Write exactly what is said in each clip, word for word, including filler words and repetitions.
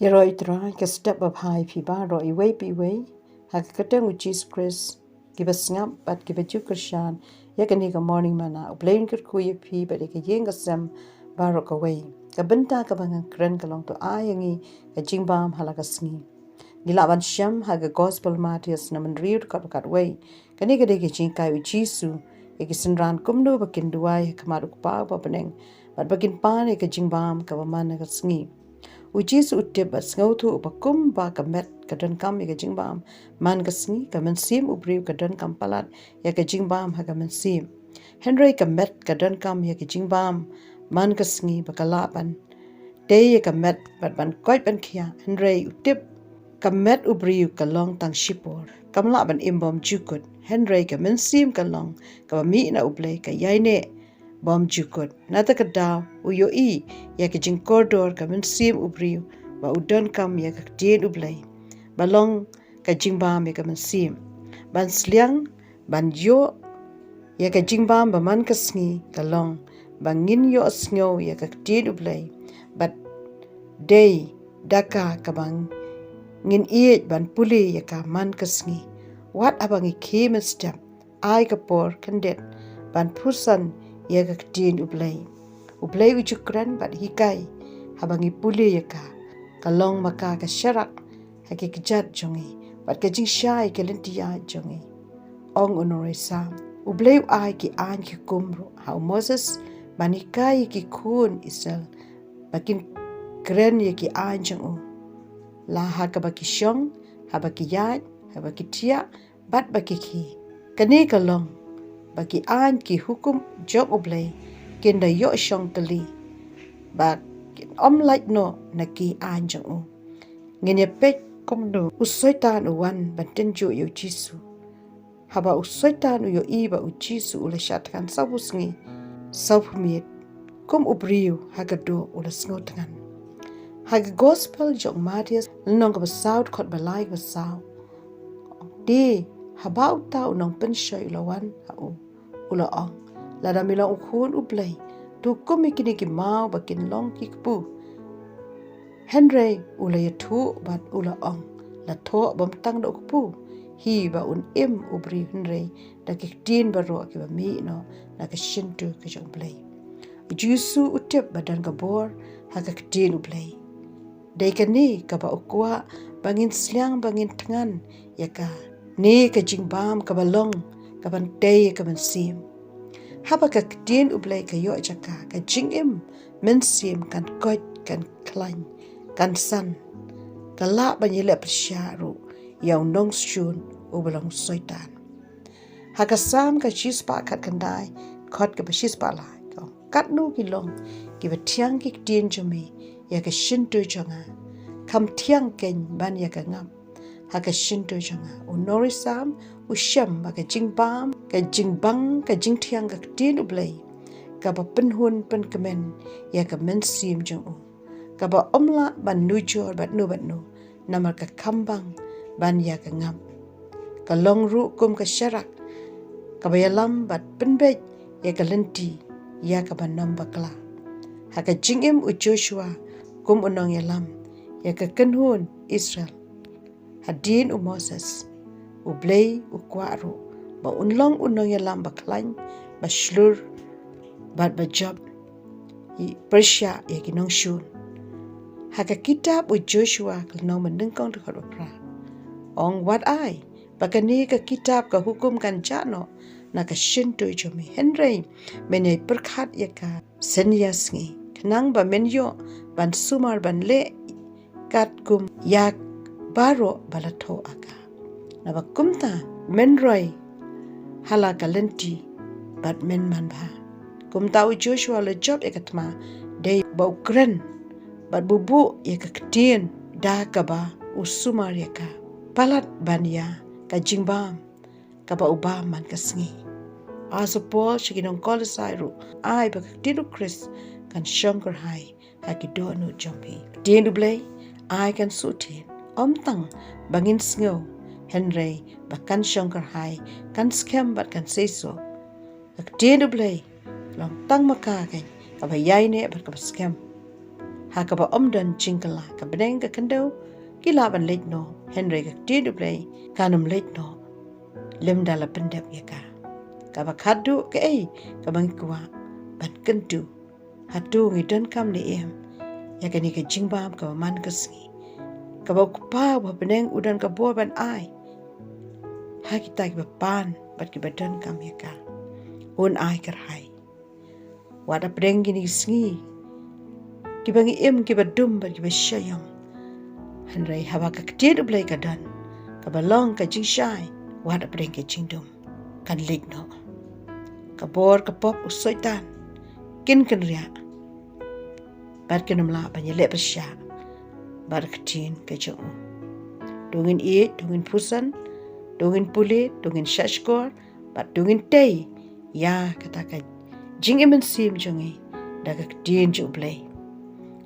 Ïaroh ïa U Trai. Ka step babha ïa phi baroh, iwei pa iwei, ha ka kyrteng U Jisu Khrist. Kiba sngap bad kiba ju kyrshan ïa kane ka Morning Manna, U Blei un kyrkhu ïa phi bad ïa ka ïing ka sem baroh kawei. Ka bynta kaba ngan kren ka long: To ai ïa ngi ka jingbam ha la ka sngi. Ngi lah ban shem ha ka Gospel Mathaios, lynnong hynriew, dkhot khatwei. Kane ka dei ka jinghikai U Jisu ïa ki synran kumno ba kin duwai ha khmat U Kpa uba ha bneng bad ba kin pan ïa ka jingbam kaba man ha ka sngi. U Jisu u tip bad sngewthuh ba kumba ka met ka donkam ïa ka jingbam man ka sngi, ka mynsiem u briew ka donkam palat ïa ka jingbam ha ka mynsiem. Hynrei ka met ka donkam ïa ka jingbam man ka sngi ba ka lah ban tei ïa ka met bad ban koit ban khiah. Hynrei u tip ka met u briew ka long tang shipor, kam lah ban im bymjukut. Hynrei ka mynsiem ka long kaba mih na U Blei, ka ïaineh bymjukut. Nangta ka daw u ïohi ïa ka jingkordor ka mynsiem u briew ba u donkam ïa ka ktien U Blei, ba long ka jingbam ïa ka mynsiem. Ban sliang ban ïoh ïa ka jingbam ba man ka sngi ka long ba ngin ïohsngew ïa ka ktien U Blei, bad dei da ka kaba ngin ïeit ban pule ïa ka man ka sngi. Wat haba ngi khie mynstep, ai ka por khyndiat ban pyrshang ïa ka ktien U Blei. U Blei u ju kren bad hikai haba ngi pule ïa ka. Ka long ma ka ka sharak ha ki kjat jong ngi bad ka jingshai ha ki lynti jong ngi. Ong u nongresan: U Blei u ai ki aiñ ki hukum ruh ha u Moses ban hikai ïa ki khun Israel ba kin kren ïa ki aiñ jong u, la ha kaba ki shong, haba ki ïaid, haba ki thiah, bad ba ki khie. Kane ka long ba ki aiñ ki hukum jong U Blei kin da ïoh shong tylli, ba kin ym lait noh na ki aiñ jong u. Ngin ïa peit kumno u Soitan u wan ban tynjuh ïa u Jisu. Haba u Soitan u ïohi ba u Jisu u la shah thngan sawphew sngi sawphew miet, kum u briew ha ka doh u la sngew thngan. Ha ka Gospel jong u Mathaios, lynnong kaba saw, dkhot ba lai, kaba saw. Te haba uta u nongpynshoi u la wan ha u, u la ong: Lada me long u Khun U Blei, to hukum ïa kine ki maw ba kin long ki kpu. Hynrei u la ïathuh bad u la ong: La thoh bym tang da u kpu hi ba un im u briew, hynrei da ki ktien baroh kiba mih noh na ka shyntur ka jong U Blei. U Jisu u tip ba don ka bor ha ka ktien U Blei. Dei kane kaba u kwah ba ngin sliang, ba ngin thngan ïa kane ka jingbam kaba long kaban tei ïa ka mynsiem. Haba ka ktien U Blei ka ïoh jaka, ka jingim mynsiem kan koit, kan khlaiñ, kan san. Ka lah ban ïaleh pyrshah ruh ïa u nongshun uba long u Soitan. Ha ka Salm ka shispah khatkhyndai, dkhot kaba shispah lai, ka ong: Katno ki long kiba thiang ki ktien jong me ïa ka shyntur jong nga! Kham thiang keiñ ban ïa ka ngap ha ka shyntur jong nga. U nongresan u shem ba ka jingbam, ka jingbang, ka jingthiang ka ktien U Blei kaba pynhun pynkmen ïa ka mynsiem jong u, kaba ym lah ban nujor bad no bad no, namar ka kham bang ban ïa ka ngap. Ka long ruh kum ka sharak kaba ïalam bad pynbeit ïa ka lynti ïa kaba nym bakla. Ha ka jingim u Joshua kum u nongïalam ïa ka kynhun Israel hadien u Moses, U Blei u kwah ruh ba un long u nongïalam ba khlaiñ, ba shlur bad ba jop ïa pyrshah ïa ki nongshun. Ha ka kitab u Joshua ka lynnong banyngkong, dkhot ba phra, ong: Wat ai ba kane ka kitab ka hukum kan jah noh na ka shyntur jong me, hynrei men ïai pyrkhat ïa ka synñia sngi, khnang ba men ïoh ban sumar ban leh katkum ïa baroh ba la thoh ïa ka. Naba kumta men roi ha la ka lynti bad men manbha. Kumta u Joshua u la jop ïa ka thma, dei ba u kren bad buh buh ïa ka ktien da kaba u sumar ïa ka, palat ban ïa ka jingbam kaba u bam man ka sngi. Apostle Paul sha ki nong Kolossai ruh ai ba ka ktien u Khrist kan shong kyrhai ha ki dohnud jong phi. Ktien U Blei ai kan suhthied, ym tang ba ngin sngew, hynrei ba kan shong kyrhai, kan skhem bad kan seisoh. Ka ktien U Blei long tang ma ka keiñ kaba ïaineh bad kaba skhem. ha kaba ym don jingkylla, ka bneng ka khyndew ki lah ban leit noh, hynrei ka ktien U Blei kan ym leit noh lymda la pyndep ïa ka. Kaba khatduh, kaei kaba ngi kwah ban kyntu? Hato ngi donkam ne em ïa kane ka jingbam kaba man ka sngi, kaba U Kpa uba ha bneng u don ka bor ban ai ha kita kiba pan bad kiba donkam ïa ka? Un ai kyrhai. Wat hapdeng kine ki sngi kiba ngi im, kiba dum bad kiba sha ïam, hynrei haba ka ktien U Blei ka don, kaba long ka jingshai, wat hapdeng ka jingdum, kan leit noh. Ka bor ka pop u Soitan kin kynriah bad kin ym lah ban ïaleh pyrshah bad ka ktien ka jong u. To ngin ïeit, to ngin pyrshang, to ngin pule, to ngin shahshkor bad to ngin tei ïa kata ka jingim mynsiem jong ngi da ka ktien jong U Blei.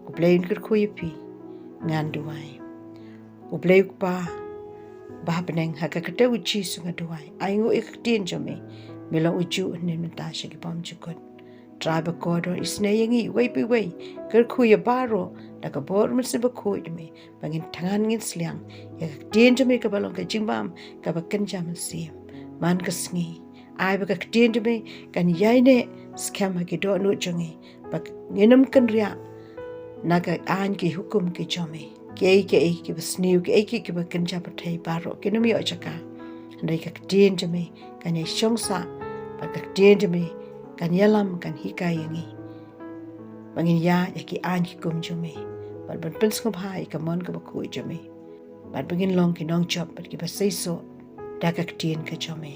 U Blei un kyrkhu ïa phi. Ngan duwai. U Blei U Kpa ba ha bneng, ha ka kyrteng U Jisu nga duwai, ai nguh ïa ka ktien jong me. Me long u juh hynnin mynta sha ki bymjukut. Trai ba kordor, isynei ïa ngi uwei pa uwei, kyrkhu ïa baroh da ka bor Mynsiem Bakhuid jong me, ba ngin thngan, ngin sliang ïa ka ktien jong me kaba long ka jingbam kaba kynja mynsiem. Man ka sngi, ai ba ka ktien jong me kan ïaineh skhem ha ki dohnud jong ngi, ba ngin ym kynriah na ka aiñ ki hukum ki jong me. Kiei kiei kiba sniew, kiei kiei kiba kynja pyrthei, baroh kin ym ïoh jaka. Hynrei ka ktien jong me kan ïashong sah, bad ka ktien jong me kan ïalam, kan hikai ïa ngi ba ngin ïaid ïa ki aiñ ki hukum jong me, bad ban pynsngewbha ïa ka mon kaba khuid jong me, bad ba ngin long ki nongjop bad kiba seisoh da ka ktien ka jong me.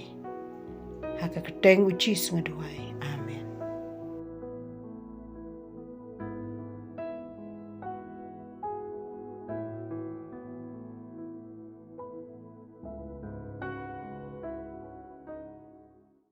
Ha ka kyrteng U Jisu nga duwai.